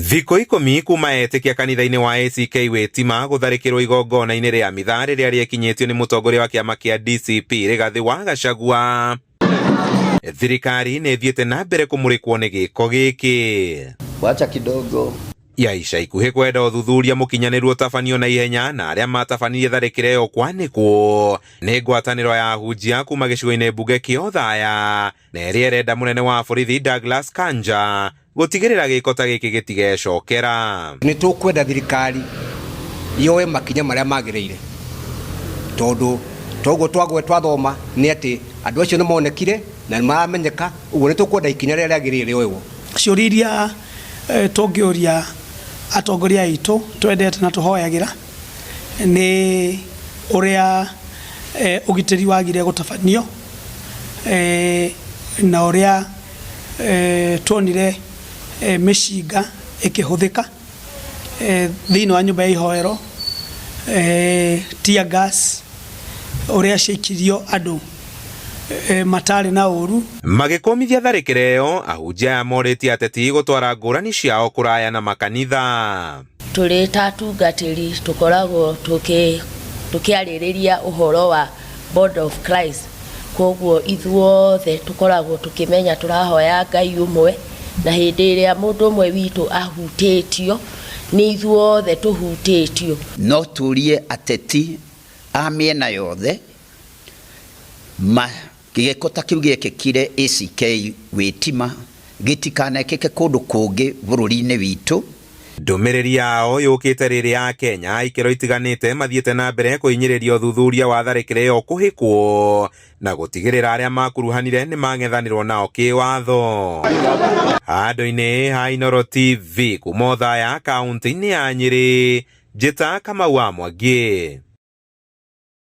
Thikũ 10 kuma etĩkia kanitha-inĩ wa ACK Wĩtima gũtharĩkĩrwo igongona-inĩ rĩa mitha rĩrĩa rĩekinyĩtio nĩ mũtongoria wa kĩama kĩa DCP Rigathĩ wa Gachagua. Thirikari nĩ ĩthiĩte na mbere kũmũrĩkwo nĩ gĩko gĩkĩ. Wacha kidogo. Ya ica ikuhĩ kwenda ũthuthuria mũkinyanĩru ũtabanio na ihenya na arĩa matabanirie tharĩkĩra ĩyo kwanĩkwo nĩ ngwatanĩro ya ahunjia kuma gĩcigo-inĩ mbunge kĩa Othaya na ĩrĩa ĩrenda mũnene wa borithi Douglas Kanja gũtigĩrĩra gĩko ta gĩkĩ gĩtigecokera. Nĩ tũkwenda thirikari yoe makinya marĩa magĩrĩire, tondũ toguo twagwe twathoma nĩ atĩ andũ acio nĩ monekire na nĩ maramenyeka, ũguo nĩ tũkwenda ikinya rĩrĩa rĩagĩrĩire rĩoywo. Ciũria iria tũngĩũria atongoria aitũ twendete na tũhoyagĩra nĩ ũrĩa ũgitĩri wagire gũtabanio na ũrĩa tuonire mĩcinga ĩkĩhũthĩka thĩinĩ wa nyũmba ya ihoero, tear gas ũrĩa ciaikirio andũ matarĩ na ũru. Magĩkũmithia tharĩkĩra ĩyo, ahunjia aya morĩtie ateti gũtwara ngũrani ciao kũraya na makanitha. Tũrĩ ta atungatĩri tũkoragwo tũkĩarĩrĩria ũhoro wa Board of Christ, koguo ithuothe tũkoragwo tũkĩmenya tũrahoya Ngai ũmwe, na hĩndĩ ĩrĩa mũndũ ũmwe witũ ahutĩtio nĩ ithuothe tũhutĩtio. No tũrie ateti a mĩena yothe ma gĩko ta kĩu gĩekĩkire ACK Wĩtima gĩtikanekĩke kũndũ kũngĩ bũrũri-inĩ witũ. Ndũmĩrĩri yao yũkĩte rĩrĩa Akenya a ikĩro itiganĩte mathiĩte na mbere kũhinyĩrĩria ũthuthuria wa tharĩkĩra ĩyo kũhĩkwo na gũtigĩrĩra arĩa makuruhanire nĩ mang'ethanĩrwo nao kĩwatho. Handũ-inĩ ha Inooro TV kuma Othaya kaunti-inĩ ya Nyĩrĩ, Njĩta Kamau wa Mwangi.